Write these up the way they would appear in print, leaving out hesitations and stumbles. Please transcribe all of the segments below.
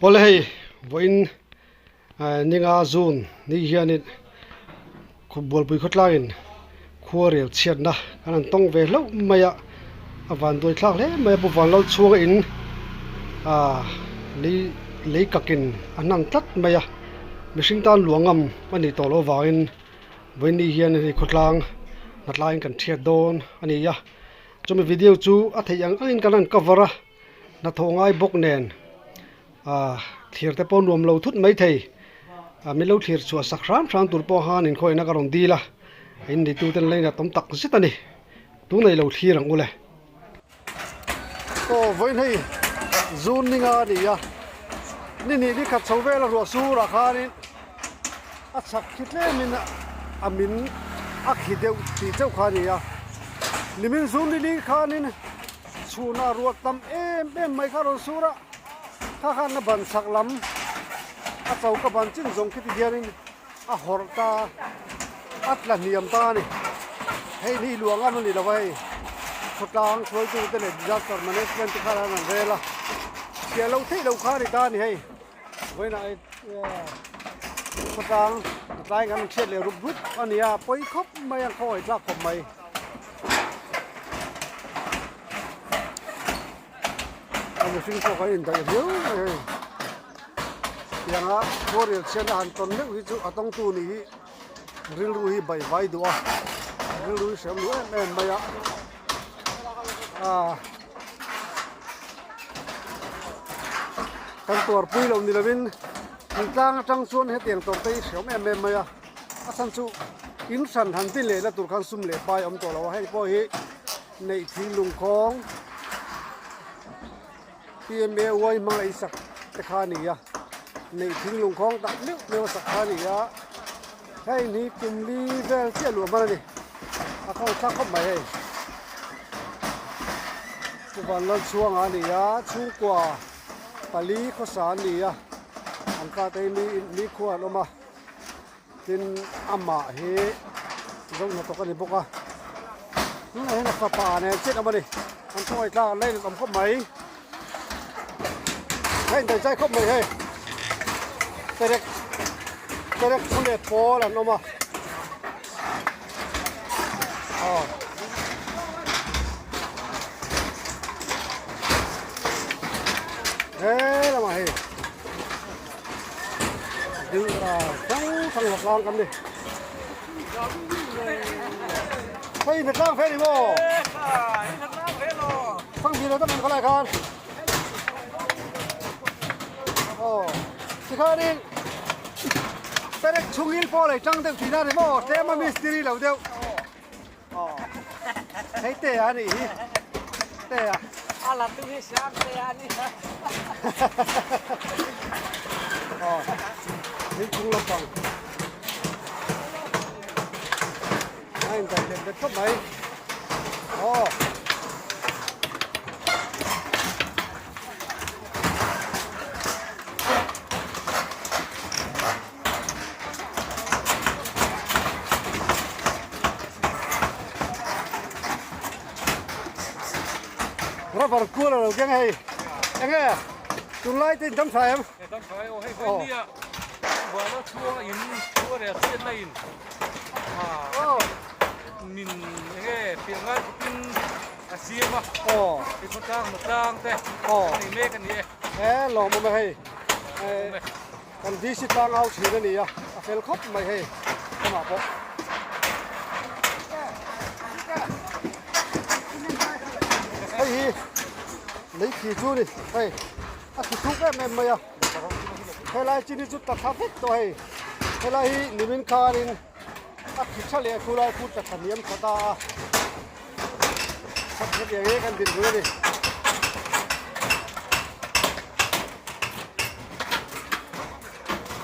Awle hei vawiin ninga June ni hianin Bualpui khawtlangin khua rel chhiatna kan han tawng ve hlauh mai a, a van duai thlak hle mai a Pu Vanlal chhunga in ah lei lei kakin a hnan tlat mai a, mihring tan luangam a nih tawh loh avangin vawiin ni hian hei khawtlang hnatlaiin kan thiat dawn a ni a, chumi video chu a theih ang angin kan han cover a. Hnathawh ngai bawk nen ah thlir te pawh nuam lo thut mai thei ah min lo thlir chhuah sak hram hram tur pawh khan inkhawihna ka rawn dil a in neitu ten lain a tam tak zet a ni tunah i lo thlir ang u le. Aw vawiin hei zun ni nga a ni a ni hnih ni khat chho vel a ruah sur ah khanin a chhak khi tlemin a min a khi deuh tih chauh kha a ni a nimin zun ni li khanin. Chhunah ruah tam em em mai kha a rawn sur a, kha khan a ban chhak lam a choka ban chin zawng khi ti hianin a hawrh ta a, a tla hniam ta a ni. Hei ni luah ngam a ni lo va hei, khawtlang hruaitute leh disaster management te khan an rel a, chhiah loh theih loh kha a ni ta a ni hei. Vawiinah khawtlang tlai kan hriat leh rup rup a ni a, pawi khawp mai a, khaw awih tlak khawp mai. A mihring pawh kan indaih viau mai hei. Tianga khuarel chhiatna han tawn meuh hi chu a tawngtu nih hi rilru hi baihvai duh a, rilru hi hriam duh em em mai a. Aaa. Kan tuarpui lo ni lovin thingtlang atang chuan hetiang tawrh te hi hreawm em em mai a, a chhan chu in hran han ti lehna tur khan sum leh pai a awm tawh lo a, heng pawh hi neih thing lungkhawng PMAY hmang ei sak te kha a ni a, neih thing lungkhawng tak meuh meuh a sak kha a ni a, hei hi kum li vel chiah luah hman a ni, a khawngthlak khawp mai hei. Vanlalchhuanga a ni a, chhungkua pali khawsa an ni a, an fate hi mi mi khua an awm a, tin amah hi zo hnathawk a ni bawk a, tunah hian a fapa nen chiah an awm a ni, an khawngaih tlak an la inawm khawp mai, a indaihzai khawp mai hei, perek perek thu leh pawl an awm a. He lamah hei dil hrang hrang la tlang kan ni hei na tlang fe ni maw thang bi lo tak an khalai khan aw tikhanin Perek chhungil pawh lei tang deuh tihna a ni maw? Tlem a mistiri lo deuh. Aw. Hei te a nih hi. Te a. A la tu hi siam te a ni. Aw. Hei chung lampang. A indaih lem bet khawp mai. Aw. Rubber kual a lo keng hei enge tunlai te in dam tha em dam tha e aw hei vawi nia vana chhuang in chhuah reh chhiat na in a min enge piah ngai khawpin A siam a. Aw. Ti khawtlang hmatlang te. Aw. Nei mek a ni e. He lawm awm e hei. Awm e. Kan DC tlang au thin a ni a, a fel khawp mai hei amah pawh. Hei hi lei khi chu ni hei a khi thuk em em mai a. Helai chin hi chu tla thla vek tawh hei. Helai hi nimin khanin A thi tha leh a khulai khu tla hniam tha ta a, chhak hetiang hi kan dinhmun a ni.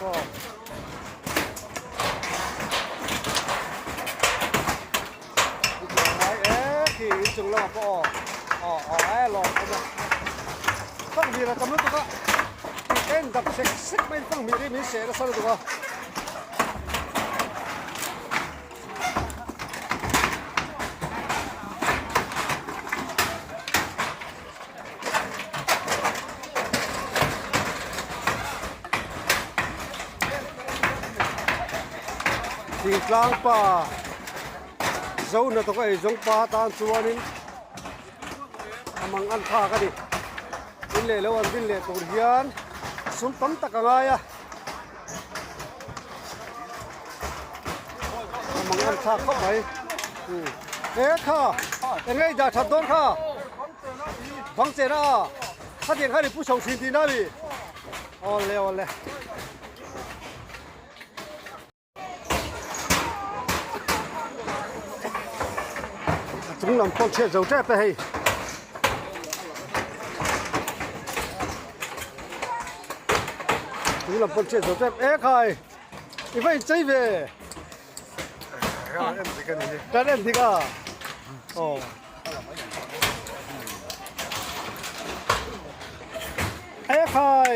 Aw. Ngai e khi inchung lamah pawh aw aw aw e lawm awm a fanghmir a tam lutuk a en dap sek sek mai fanghmir hi min seh nasa lutuk a. Thingtlang pa zo hnathawk a eizawng pa tan chuanin a mang an thlak a ni. In leh lo an din leh tur hian sum tam tak a ngai a. A mang an thlak khawp mai. E kha eng nge i dah that dawn kha bang chena a khatiang khan i pu chho thin tihna a ni. Awle awle. A chung lam pawh chhiat zo tep e hei. Chung lam pawh chhiat zo tep e khai. I va inchei ve. Kan en dik a. Aw. E khai.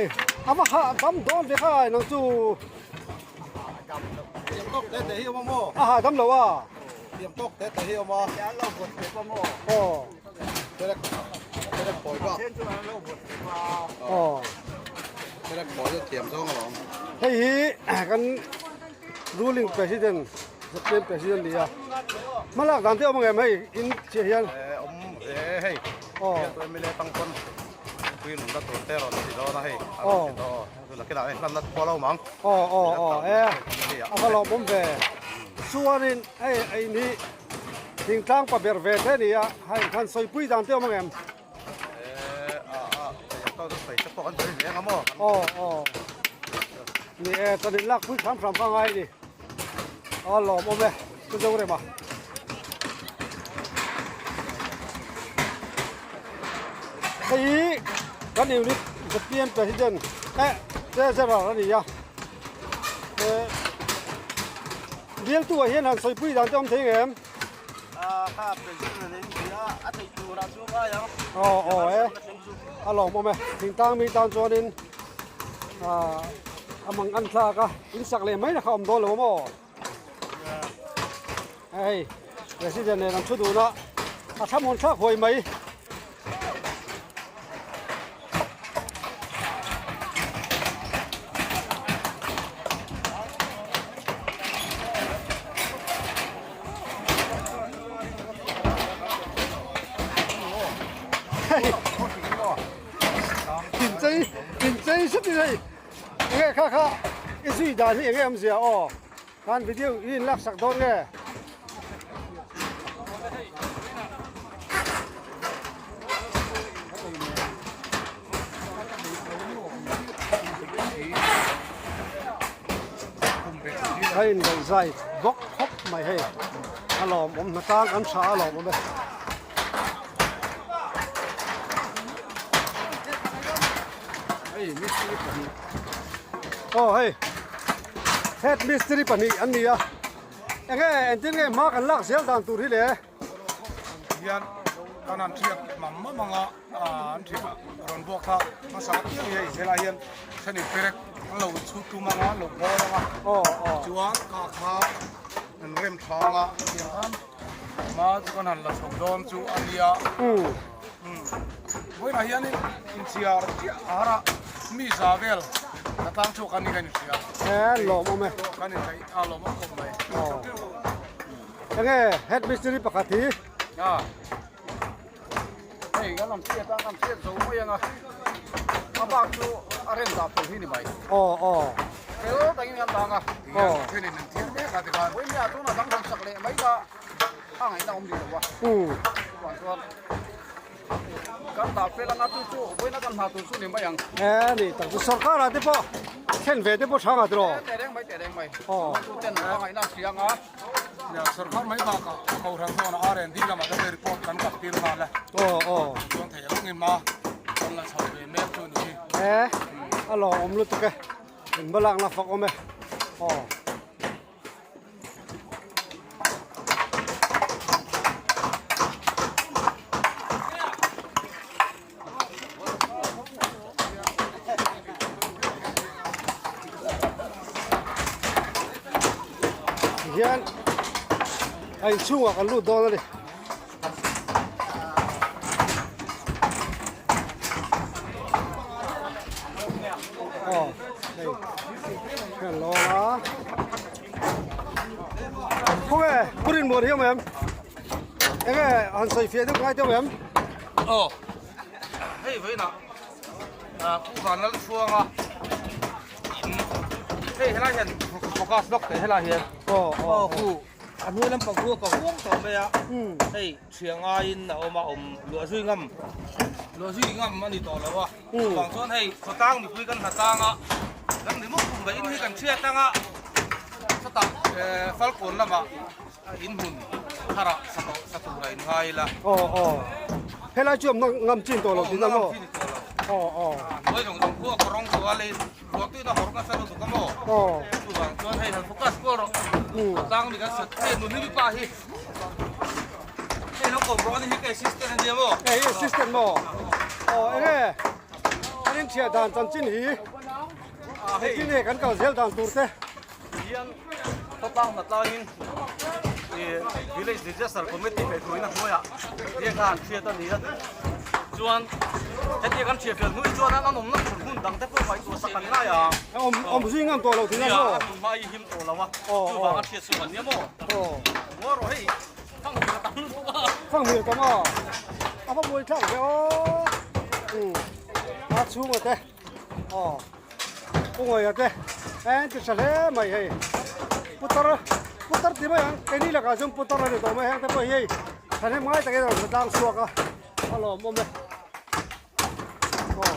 A va hah dam dawn ve khai nang chu. A hah dam lo a. Aw. Aw. Hei hi kan Ruling President, Supreme President ni a. Hmalak dan te awm ang em hei in chiah hian? Awm ve hei. Aw. MLA tang pawn pui nunna tur te rawn ti dawn a hei. A rawn ti dawn. Tunah hei hmanna pawh a lo awm ang. Aw aw aw e. A va lawmawm ve. Chuanin hei a in hi thingtlang pa ber ve te a ni a. Hei han sawipui dan te awm ang em? Aw aw ni e chuan in lakpui hram hram kha ngai a ni a lawmawm e chu zo rem a hei hi kan unit zpm president eh treasurer a ni a eh bialtu ah hian han sawipui dan te awm thei ang em. Aw aw e a lawmawm e thingtlang mi tan chuanin ah a mang an thlak a in sak leh mai na kha awm dawn lo maw hei president nen an thu dun a a thlamuan thlak huai mai. Inchei inchei sut in hei enge kha kha i zui dan hi enge awmzia aw khan video i in laksak dawn nge. A indaih zai bawk khawp mai hei a lawmawm hna tang an tha a lawmawm e. Aw hei head mistri pahnih an ni a enge engtin nge hma kan lak zel dan tur hi le. Hian kan han thiak mam mam anga an thiak rawn buak kha hmasa apiang hi hei helai hian thenin perek an lo chhut tum anga an lo bawr anga chuan ka kha an rem tha anga tiang khan hma chu kan han la chho dawn chu a nia vawiinah hianin inchhiar chiah a har a mi za vel la tlang chhuak an ni ka inhria kan indaih a lawmawm khawp mai. Enge head mistri pakhat hi. A hei kan lam chhiat a kan chhiat zo mai anga a bak chu a rem dah fel hi ni mai. Aw aw. Fel takin kan dang a. Aw. Thenin an thiam mek a tikhan. Vawiin ah tuna dang dang sak leh mai kha a ngaihna awm rih lo a. Chuvang chuan kan dah fel anga chu chu vawiin a kan hna tur chu ni mai ang. E ni tak chu sorkar ah te pawh thlen ve te pawh tha nga tiraw. Teh reng mai teh reng mai. Aw. Tu ten a ngaihna an hria anga. Sorkar mai bakah Kohhran chuan R&D lamah te report kan kap tir nghal a. Aw aw. Chuan thei ang in ma kan la chho ve mek chu ni hi. E a lawmawm lutuk e. In va lakna fak awm e. Aw. Hian a inchhungah kan lut dawn a ni. Aw hei hian lawng a. Khawnge Purin muan hi awm em? Enge han sawi fiah deuh ngai deuh em? Aw hei vawiinah Pu Vanlalchhuanga in hei helai hian focus lawk teh helai hian aw aw khu a hnuai lampang khu a ko huang tawh mai a hei thiang aiin a awm a awm luah zui ngam luah zui ngam a ni tawh lo a chuvang chuan hei khawtlang mipui kan hna tlang a kan ri mawk kum veiin hi kan thiat ang a chutah falkawn lamah in hmun tharah sa tawh sa tur a in ngai ila aw aw helai chu awm ngam chin tawh lo tihna maw aw aw hnuai zawng zawng khu a kawrawng tawh a lei ruah tuina hawr nasa lutuk a maw aw chuvang chuan hei han focus kual rawh khawtlang mi kan sat hei nunhlimi pa hi Hei lo kawm rawh a ni hi ka assistant a nia maw? Hei hi assistant maw? Aw enge an inthiah dan chanchin hi engtin nge kan kal zel dan tur te? Hian khawtlang hna tlangin village disaster committee kaihhruaina hnuaiah heng kha an hriat a ni a chuan hetia kan hriat fel hnuai chuan an awmna hmun hmun dang te pawh ngaihtuah sak an ngai ang. Awm awm zui ngam tawh lo tihna maw? Nia a hmun hma i him tawh lo a chuvang a hriat suh an nia maw? Fanghmir tam a a va buai thlak ve aw a chhunga te aw kawngawia te en ti tha hle mai hei putar putar ti mai ang keini lakah chuan putar a ni tawh mai heng te pawh hi hei thahnem ngai takin a rawn la tlang chhuak a a lawmawm e aw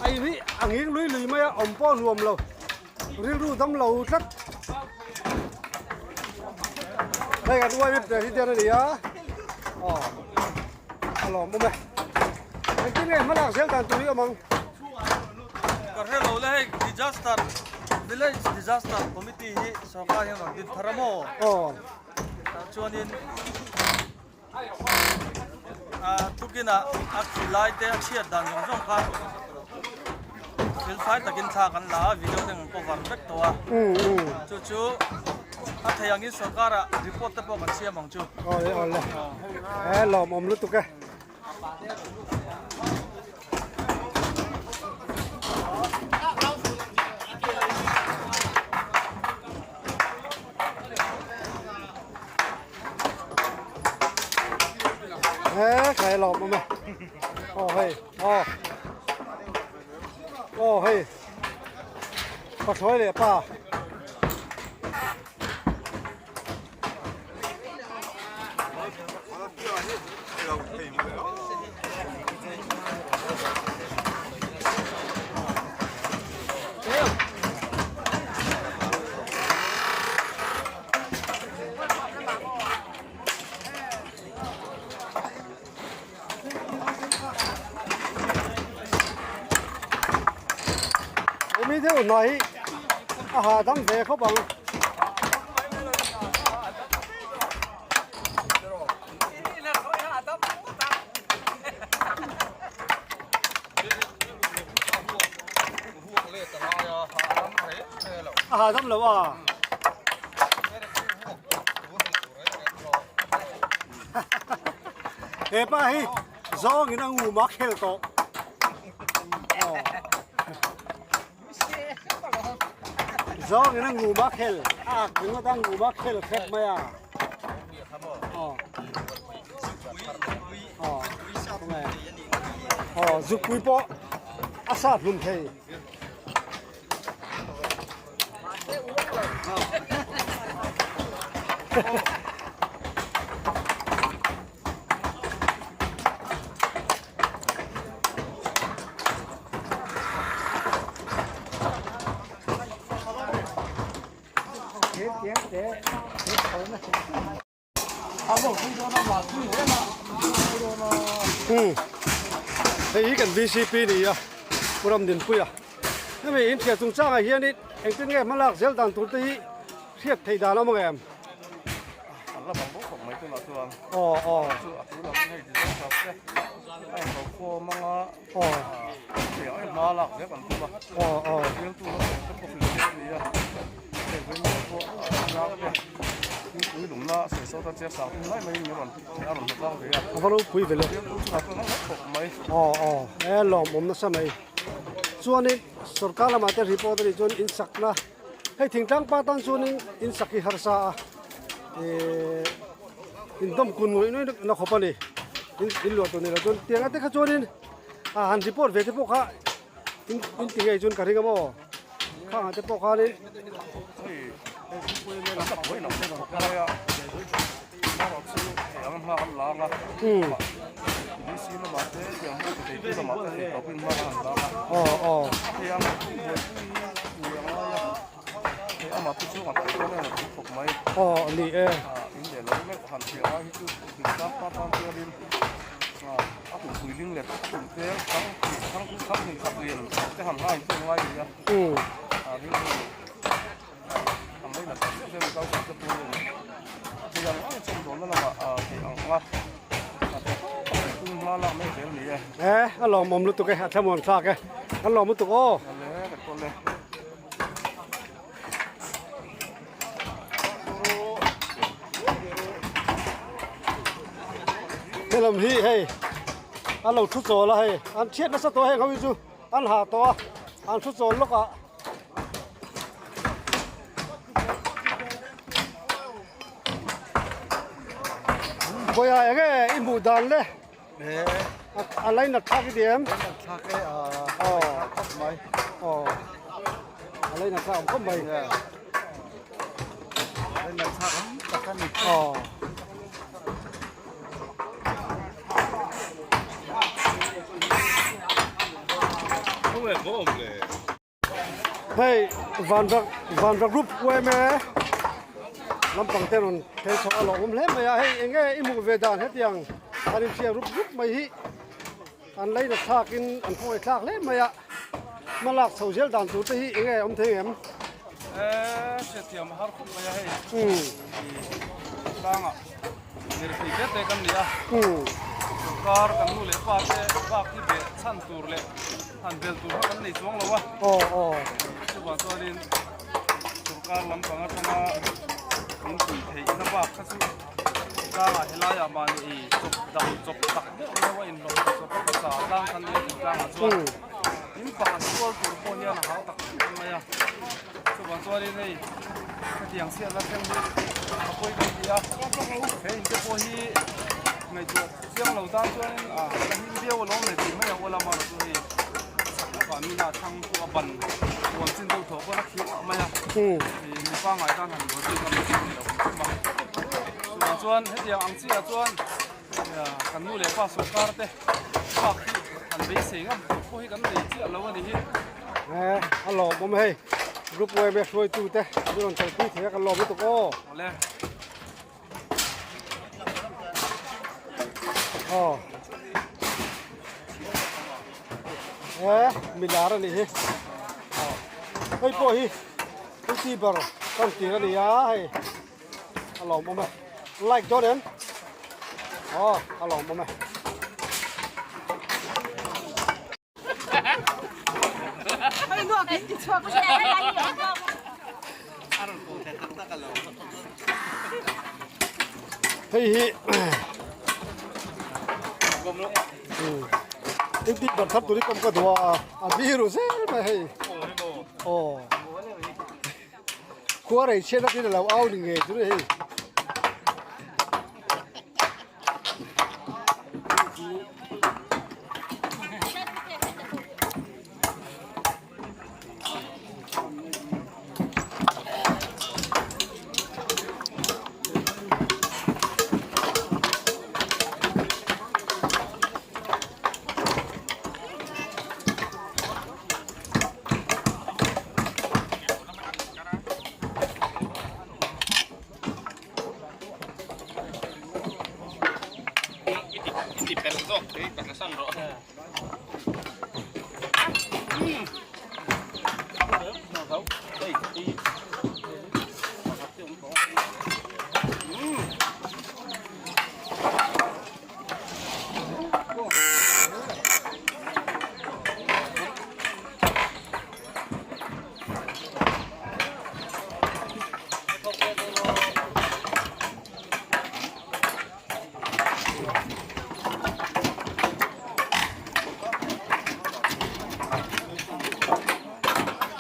a in hi a nghing lui lui mai a awm pawh a nuam lo. Rilru dam lo tlat. Hei kan uai president a ni a. Aw. A lawm awm e. Engtin nge hmalak zel dan tur hi awm ang? Ka hre lo le hei disaster village disaster committee hi sorkar hian rawn din thar a maw? Aw. Tah chuanin a tukin ah a khi lai te a chhiat dan zawng zawng kha thil fai takin thla kan la a video te kan cover vek tawh a chu chu a thei angin sorkar ah report te pawh kan siam ang chu. Awle awle he lawmawm lutuk e. He khai lawm awm e aw hei aw aw hei pathlawi leh pa. Mi deuh hna hi a hahdam ve khawp ang. A hahdam lo a. He pa hi zawng in a ngum a khel tawh. Zawng in a ngum a khel a ak ringawt a ngum a khel hrep mai a. Aw zukpui pawh a sat hlum thei. Hei hi kan VCP ni a Pu Ramdinpuia hemi inhriat chungchangah hianin engtin nge hmalak zel dan tur te hi hriat theih dan a awm ang em? An la bang bawk khawp mai tunah chuan aw aw chu a tul ang hei disaster te a inko khawm anga aw hei ang hma lak zel kan tum a aw aw bialtu lampang te pawh hrilh theih a ni a hei vengah pawh tlang te thingpui lumna sawisawta chiah sang thum lai maiin min rawn a rawn hmu tlang ve a a va ropui ve le bialtu chungah chuan a la khawp mai aw aw e lawmawm nasa mai chuanin sorkar lamah te report a nih chuan insakna. Hei thingtlang pa tan chuanin in sak hi harsa a. Ihh indawm kun ngawih ngawih na khawp a ni in luah tur ni lo chuan tiang ate kha chuanin a han report ve te pawh kha in in ti ngei chuan ka ring a maw khang ah te pawh khanin aw aw. Hei amah te chungah pawh chuan a rawn thu khawp mai. Aw a ni e. In leh lo meuh han hria a hi chu thingtlang pa tan chuanin a kumpui ling leh kum te thang thang thang hnih khat lian te han ngai chu ngai a ni a. A rilru a mai nasa viau viau kau te pawh hian thei ang ang chawm dawnna lamah thei ang ang a tum hma lak mai zel a ni e. E a lawmawm lutuk e a thlamuan thlak e kan lawm lutuk aw. Ale ka kawl e. Helam hi hei an lo thu chawl a hei an chhiat nasa tawh heng ho hi chu an ha tawh a an thu chawl lawk ah Vawiah eng nge i hmuh dan le? A lainat thlak i ti em? Lainat thlak e a khawp mai. Aw. A lainat thlak awm khawp mai. Lainat thlak awm tak a ni. Aw. Hei vanrak vanrak group yma lampang te rawn phei chho a lawmawm hle mai a hei eng nge i hmuh ve dan hetiang an inhriat rup rup mai hi an lei na thlak in an khawngaih thlak hle mai a hma lak chho zel dan tur te hi eng nge awm thei em Eee hriatthiam a har khawp mai a hei tlangah mirethei te te kan ni a sawrkar kan nu leh pa te bak hi beh chhan tur leh han bel tur kha kan nei chuang lo a chuvang chuanin sawrkar lampang atanga min pui theihna bak kha chu tlangah helaiah mahni ei chawp dam chawp tak deuh deuh a inhlawh chawp a hmasa tlang kan ni a tih tlangah chuan in pakhat kual tur pawh hian a hau tak em mai a chuvang chuanin hei hetiang chhiatna thleng hi a pawi kan ti a he in te pawh hi ngaihtuah chiang lo tan chuanin a ka him viau alawm le tih mai ang aw lama chu hei chak lawkah mina thlang pawh a ban huam chin deuh tawh pawn a khir mah mai a mi pangngai tan han buaipui ngam a ni lo a chuvang chuan hetiang ang chiah chuan Kan nu leh pa sawrkar te bak hi an beisei ngam tur pawh hi kan nei chiah lo a ni hi. Eh, a lawmawm hei. Group YMA hruaitu te an rawn kalpui thei a kan lawm lutuk aw. Awle. Aw. Eh, milar a nih hi. Aw. Hei pawh hi youtuber kan tir a ni a hei. A lawmawm e. Like dawn em? Aw, a lawmawm e. Hei hi engtin ber thar turin awm ka duh a, a biru zel mai hei. Aw. Khua rei chhiat atin a lo au ni ngei chu hei.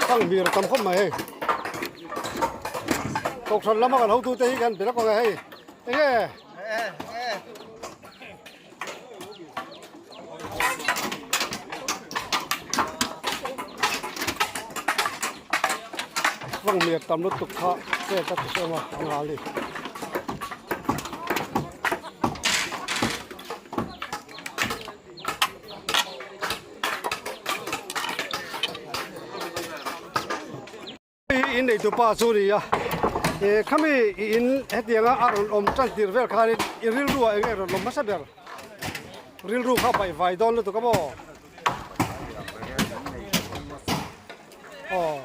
Thang hmir a tam khawp mai hei. Kohhran lama kan hotute hi kan be lawk ang e hei. Enge? Vangmiak tam lutuk kha chet a ti hrem a an hal ni. Hei hi in neitu pa chu a ni a, eh khami i in hetianga a rawn awm tan tir vel khanin i rilru ah enge rawn awm hmasa ber? Rilru kha baih vai dawn lutuk a maw? Aw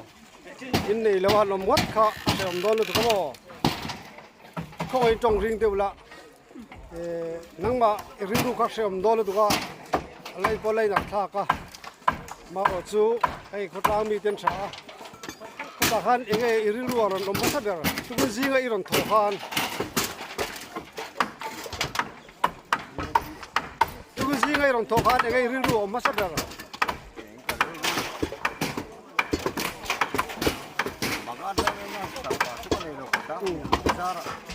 in nei lo a han awm ngawt kha a hrehawm dawn lutuk a maw? Khawngaih tawng ring deuh lah eh nangmah i rilru kha hrehawm dawn lutuk a, a lei pawh a la inah thlak a, marawh chu hei khawtlang mite an tha a, khawtah khan eng nge i rilru a rawn awm hmasa ber chuvin zinga i rawn thawh khan chuvin zinga i rawn thawh khan eng nge i rilru a awm hmasa ber.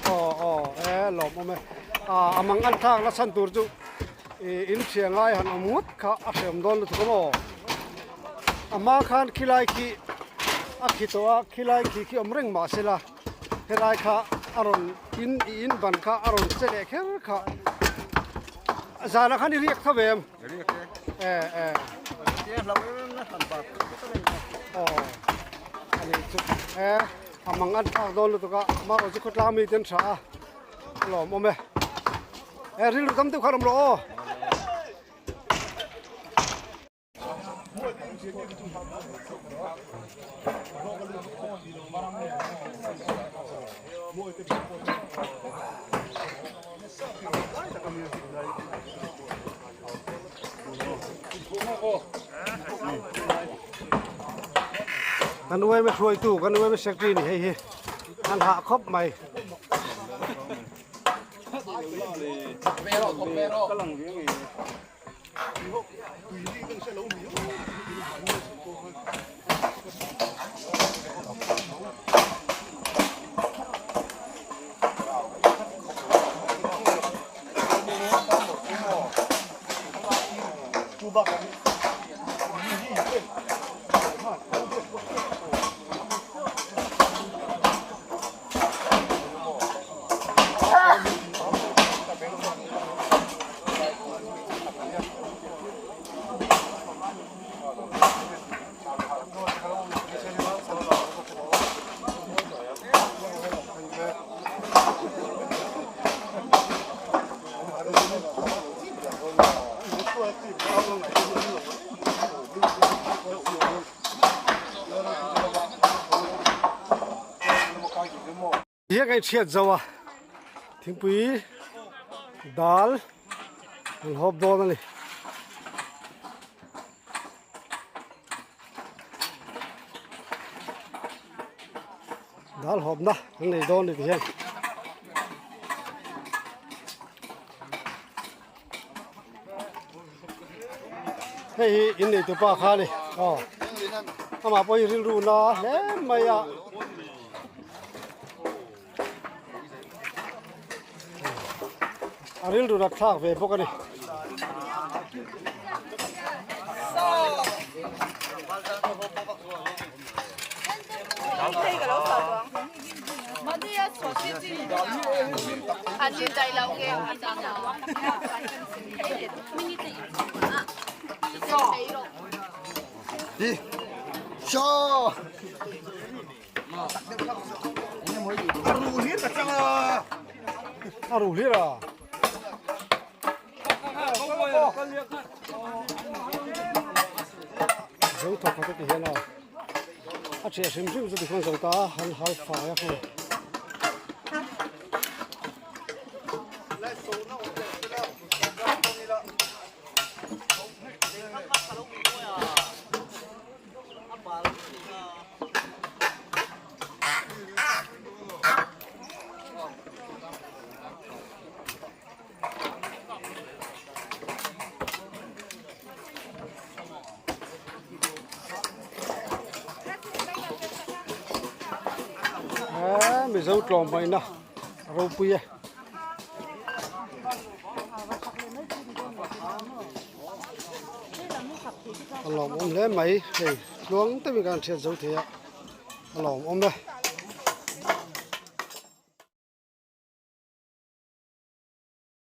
Aw aw e lawm awm e a mang an thlak la chhan tur chu ih in thiah ngai han awm ngawt kha a hreawm dawn lutuk a maw a hma khan khilai khi a khi tawh a khilai khi khi awm reng mahse la helai kha a rawn in ih in ban kha a rawn che leh kher kha zanah khan i riak tho ve em. A mang an thlak dawn lutuk a amaherawh chu khawtlang mite an tha a a lawmawm e e rilru tam deuh khan awm rawh aw. Kan uaime hruaitu kan uaime secretary ni hei hi an hah khawp mai. Hi ka inhriat zo a thingpui dal an hawp dawn a ni. Dal hawpna an nei dawn a ni tihian. Hei hi in nei tupa kha a ni aw amah pawh hi rilru na hle mai a a rilru nat thlak ve bawk a ni. A ru hlir a. Zo thawk khat a ti hian a. A ṭhiah hrim hrim chu tikhuan zo ta a han hal fai a hei. Mizo tlawmhmaihna a ropui e. A lawmawm hle mai hei tluang takin kan hriat zo thei a a lawmawm e.